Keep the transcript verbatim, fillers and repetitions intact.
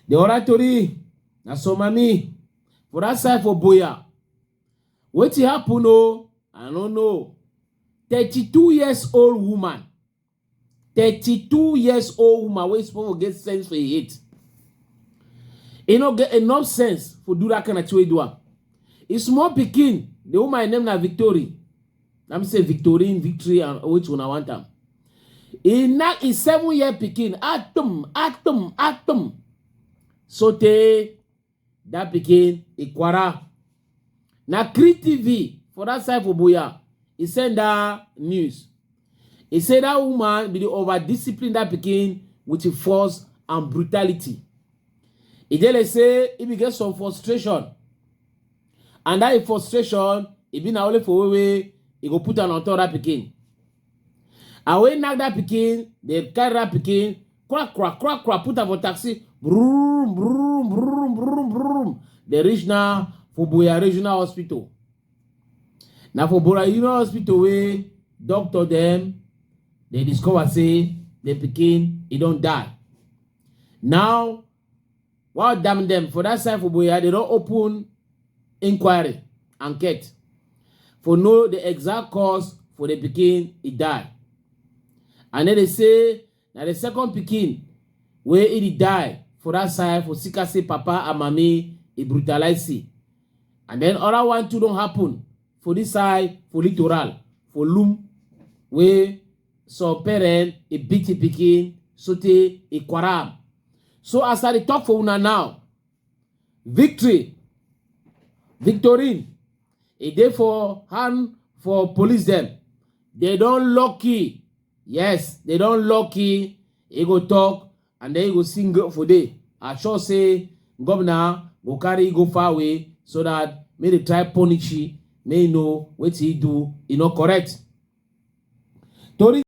The other tori na some mami for that side for Boya. Wetin happen o? I no know. Thirty-two years old woman. Thirty-two years old woman wey suppose get sense for im head. E no get enough sense for do that kind of thing wey do am. E small pikin, the woman name na Victory. Let me say Victorine, Victory, and which una want am. E knack e seven year pikin, atum, atum, atum. So tey that pikin e kwara. Na Cree T V for that side for Boya, e send that news. E say that woman be the over discipline that pikin with force and brutality. E dey like say e be get some frustration, and that frustration e be na only for way wey e go put am on top that pikin. And when knack that pikin, they carry that pikin, crack, crack, crack, crack, put am for taxi, brum, brum, brum, brum, brum. They reach now for Boya Regional Hospital. Now for Boya Regional Hospital, wey doctor them, they discover say the pikin e don die. Now, while damn them for that side for Boya, they don open inquiry, enquete, for know the exact cause for the pikin e die. And then they say na the second pikin wey e dey die for that side for Sikase papa and mami e brutalize see. And then other one too don happen for this side for Litoral, for Lum, wey some parent e beat e pikin so tey e kwara am. So as I dey talk for una now, Victory, Victorine, e dey for hand for police dem. They don lucky. Yes, they don lucky. E go talk and then e go sing for day. I sure say governor go carry e go far away so that make they try punish e, make e know wetin e do, e no correct. Tori